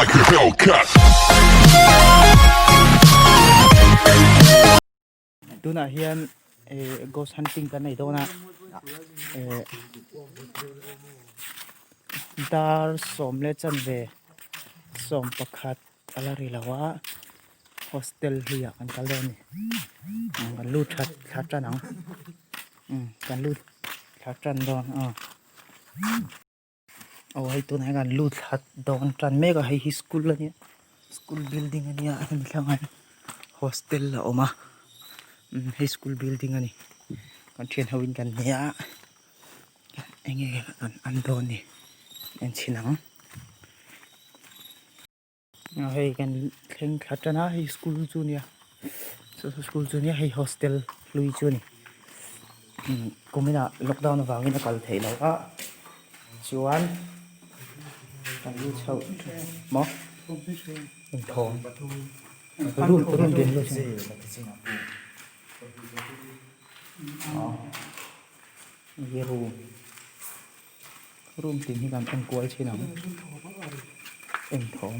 Like a Hellcat. Tunah hian eh ghost hunting kan nei dawn a eh dar sawm leh chanve sawm pakhat a la ri lo a hostel hluiah kan kal dawn a ni kan lut that thla tan ang umm kan lut thla tan dawn a. Aw hei tunah hian kan lut thla dawn tan mek a hei hi school a nia school building a nia hemi thlangah hian hostel a awm a umm hei school building a ni kan thian ho in kan nia eng nge kan an dawn ni en chhin ang aw hei kan thleng thla tan a hei school chu a nia chu chu school chu a nia hei hostel hlui chu a ni umm kuminah lockdown avangin a kal theih loh a chuan kan lut chho maw inthawm room room din lut hi room. Room tin hi kan en kual thin ang eng thawm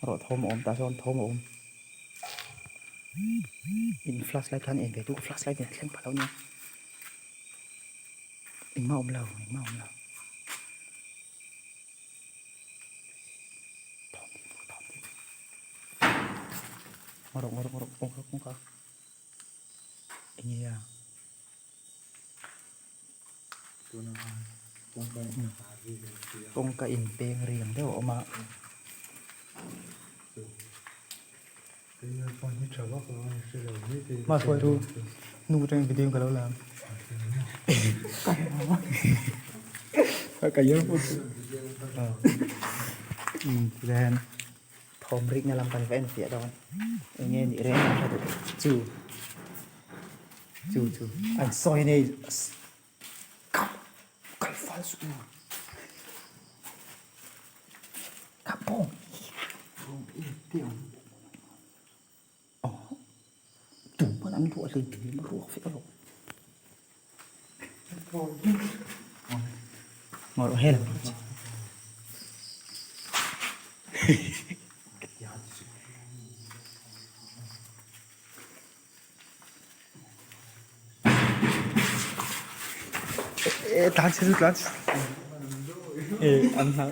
rawh thawm a awm tah chuan thawm a awm in flashlight khan en ve duh flashlight in a thleng pha lo nia engmah a awm lo engmah a awm lo thawm dim thawm dim ngaw rawh ngaw rawh ngaw rawh kawngka kawngka eng nge a. Kawngka inpeng ri ang deuh a awm a. Hma hruai chu nu atangin video ka lo la ang. Ka earphone chu tihian thawm rikna lam kan va en fiah dawn eng nge nih reng ang hre duh chu. Chu chu an sawi nei kap kal fal suh u kap bawng aw tum pawn an luah hlei thei a ruak vek alawm ngawih hel tlan chhe chu tlan chhe an hna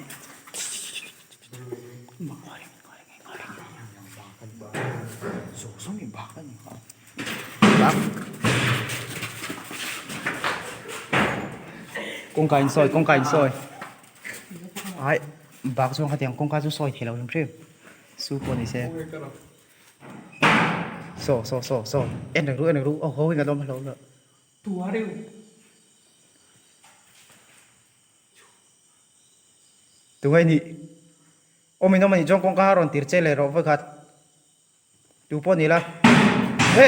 kawngka in sawi kawngka in sawi ai bak chuan khatiang kawngka chu sawi thei lo hrim hrim su pawh ni se. Saw saw saw saw en reng ru en reng ru aw haw in an awm hlauh hlauh. Tunge nih awm in awm anih chuan kawngka a rawn tir che leh rawh vawikhat tu pawh ni la he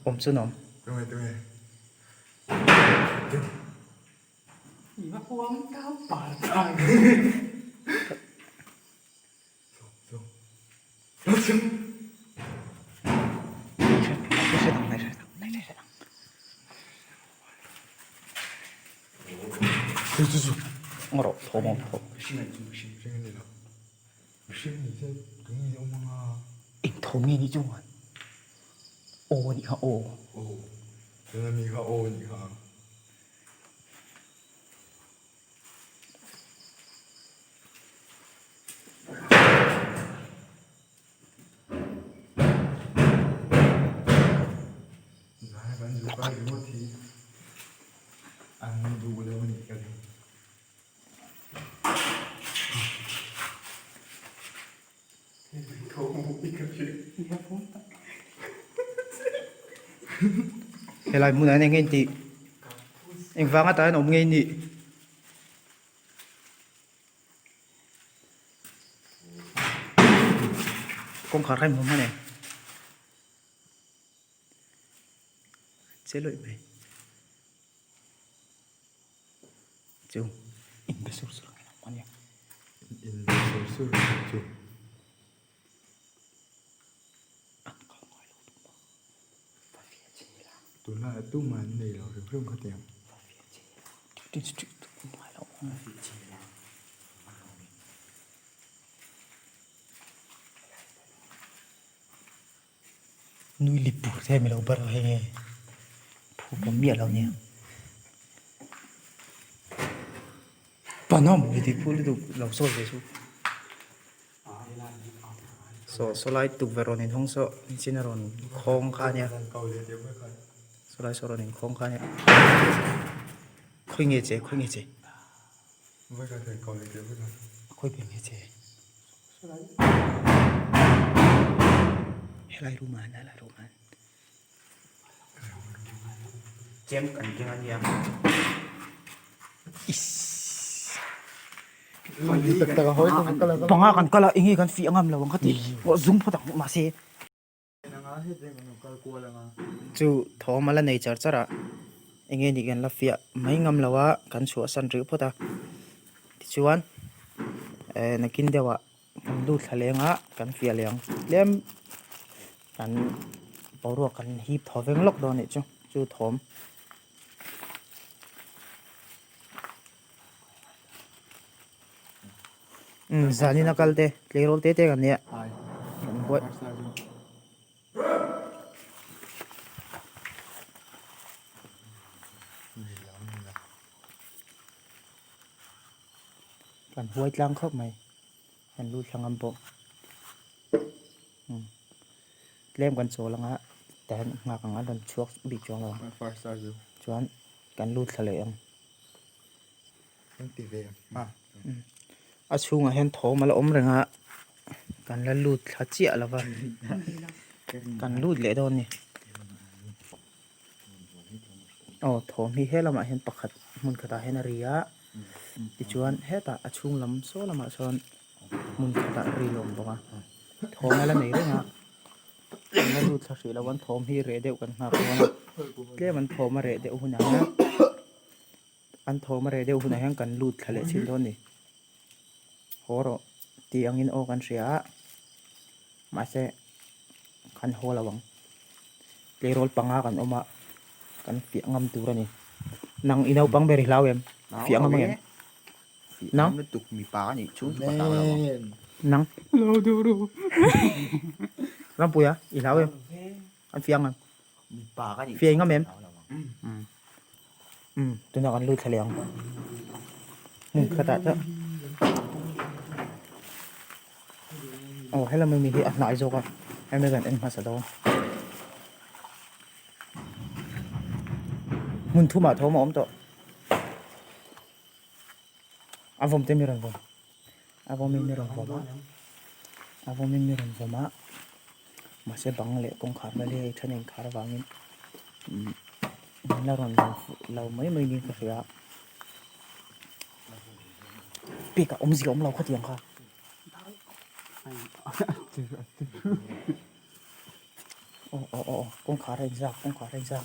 awm chu an awm. Eng thawm nge nih chuan aw a nih kha aw. Helai hmunah hian eng nge intih engvang atah hian awm nge nih kawngkhar kha inhmu hman em che lawih mai. Chu in be sur sur ang a nia. In be sur sur chu. An kal ngai lo tum a. Va fiah chin ila. Tunlai ah tumah an nei lo hrim hrim khatiang. Va fiah chin ila. Tin strict tum ngai lo. Nui lip bur te milo bar hei nge phu pawm miah lo nia panam hi ti phu lutuk lo sawi ve chu saw saw lai tukverh rawn inhawng saw nichin a rawn khawng kha ania saw lai saw rawn inkhawng kha ania khawi nge che khawi nge che khawi ber nge che. Helai room ah hian helai room ah hian chem kan keng a nia isss panga kan kal a enge kan fih angam lo ang ka ti zung phawt ang mahse chu thawm a la nei char char a enge nih kan la fiah mai ngam lo a kan chhuahsan rih phawt a tichuan eh nakin deuh ah kan lut thla leng a kan fiah leh ang tlem kan boruak kan hip thaw veng lawk dawn anih chu chu thawm. Umm zanin a kal te tleirawl te te kan nia kan buai kan huai tlang khawp mai kan lut thla ngam pawh umm tlem kan chawl anga tihian nghak ang a rawn chhuak bik chuang lo ang chuan kan lut thla leh ang. A chhungah hian thawm a la awm reng a kan la lut thla chiah lo va kan lut leh dawn a ni aw thawm hi he lamah hian pakhat hmun khatah hian a ri a tichuan hetah a chhung lam saw lamah sawn hmun khatah a ri lawm bawk a thawm a la nei reng a kan la lut thla hrih lo an thawm hi reh deuh kan nghak dawn a tlem an thawm a reh deuh hunah hian. An thawm a reh deuh hunah hian kan lut thla leh chin dawn a ni. Haw rawh tih angin aw kan hria a, mahse kan haw lo ang. Tleirawl panga kan awm a, kan fiah ngam tur a ni. Nang i naupang ber i hlau em? Fiah ngam ang em? Nang? Nang? Rampuia i hlau em? An fiah ngam? Fiah i ngam em? Umm tunah kan lut thla leh ang hmun khatah chuan aw helama mi hi a hnai zawk a hemi kan en hmasa dawn hmun thumah thawm a awm tawh a vawm te mi rawn vawm a vawm in mi rawn vawm a a vawm in mi rawn vawm a mahse bang leh kawngkhar vel hi hei then a inkhar avangin umm min la rawn vawm fuh lo mai mai niin ka hria a pek ah awmzia a awm lo khatiang kha aw aw aw kawngkhar a inzak kawngkhar a inzak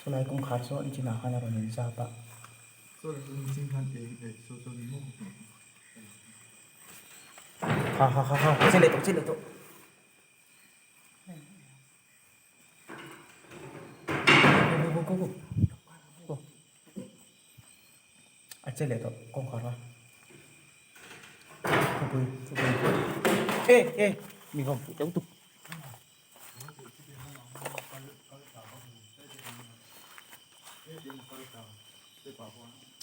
chulai kawngkhar chu engine ah khan a rawn inzap a. Ha ha ha ha che leh tawh che leh tawh go go go go a che leh tawh kawngkhar a khawpui khawpui e e mi vawm fuh teuh tuk.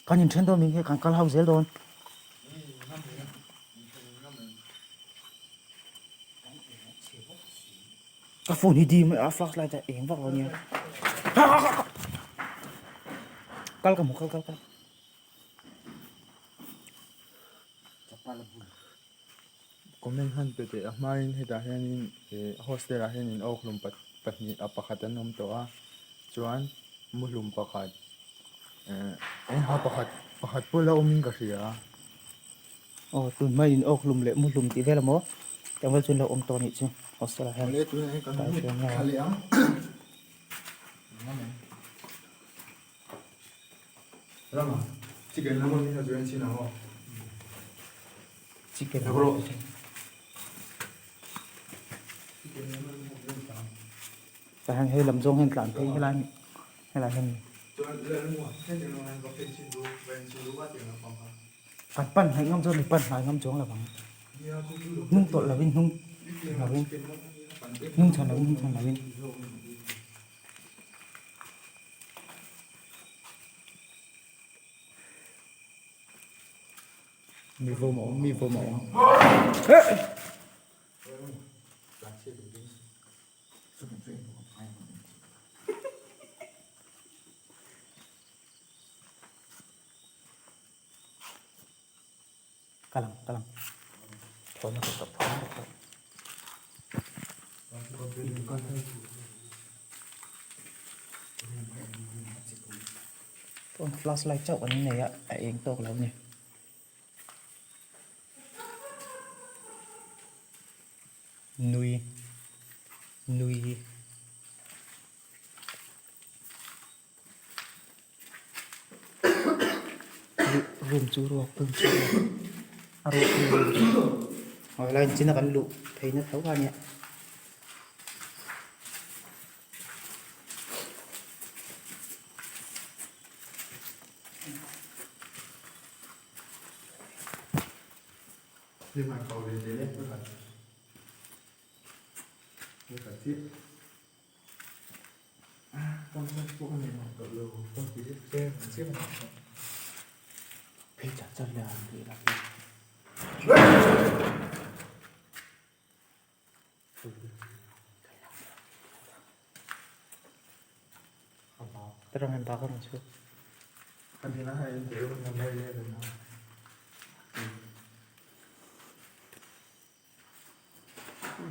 Kan inthen dawn min hi kan kal ho zel dawn. Ka phone hi dim a flashlight a eng vak lo nia. Kal ka hmu kal kal kal. Comment han pe teh a hmain hetah hianin ih hostel ah hianin awk hlum pahnih a pakhat an awm tawh a chuan mu hlum pakhat eh engha pakhat pakhat pawh la awmin ka hria. Aw tun hma in awk hlum leh mu hlum tih vel a maw tlangval chuan lo awm tawh anih chu hostel ah hian Awle tunah hian kan lut thla leh ang. Rama chicken lam awm hi a zuan chin ang aw. Chicken Tah hian hei lam zawng hian tlan phei helai helai hian. Kan pan hnaih ngam chuan mi pan hnai ngam chuang lo ang. Hnung tawlh lovin hnung lovin hnung chhan lovin hnung chhan lovin. Mi vawm a awm mi vawm a awm. Kal ang kal ang thawm a tawp tawp thawm a tawp tawp. Phone flash light chauh an nei a a eng tawk lo a ni. Nui nui. Room chu ruak room chu ruak a ruak hi room chu aw helai in china kan luh phei na tho kha ania.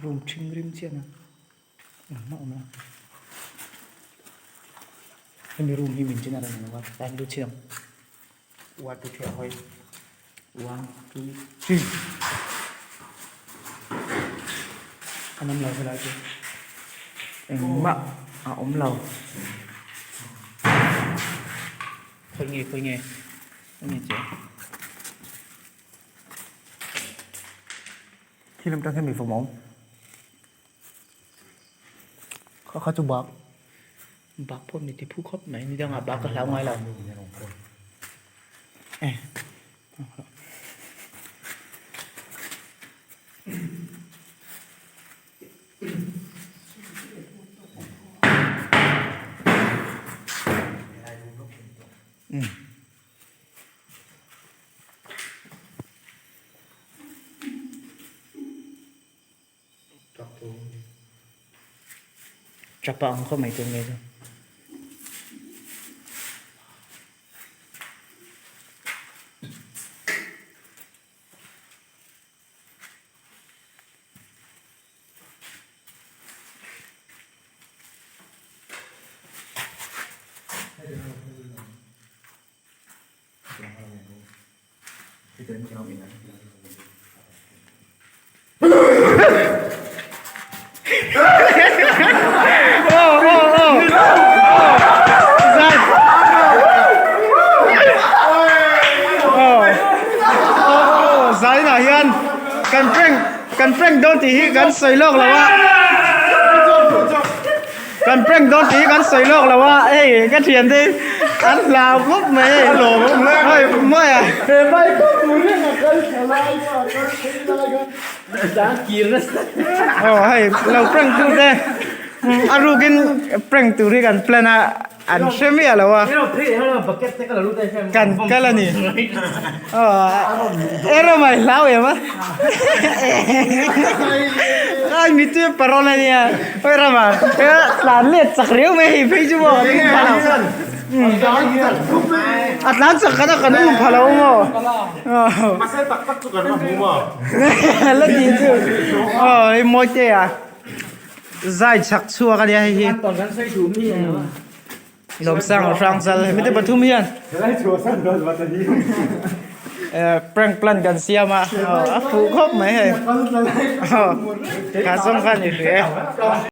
Room ṭhing rim chian a engmah a awm lo hemi room hi min chin a rawn awm a tlai lut chhin ang one two three a hawi one two three an awm lo helai chu engmah a awm lo khawi nge khawi nge khawi nge chiah. Thil lam tan hian mi vawm a awm kha kha chu bak bak pawh mi ti phu khawp mai ni dangah bak ka hlau ngai lo e um. Chapa ang khawp mai tur nge chu. Zainah hian kan prank kan prank dawn tih hi kan sawi lawk lo a kan prank dawn tih hi kan sawi lawk lo a hei ka thian te an hlau khawp mai hei hei mawi a aw hei lo prank tu te a rukin prank tur hi kan plan a. An hre miah lo a, kan kal a ni. Ero mai hlau em a. Ai mi chu parol a nia. Oi rama, tlan let chak riau mai hei phei chu maw kan um pha lo. A tlan chak khan a kan um pha lo maw. La ti chu. Aw hei mawi te a. Zai chhak chhuak a nia hei hi. Lawmsang Hrangchal hemi te pathum hian prank plan kan siam a a fuh khawp mai hei kha zawng khan i hria e.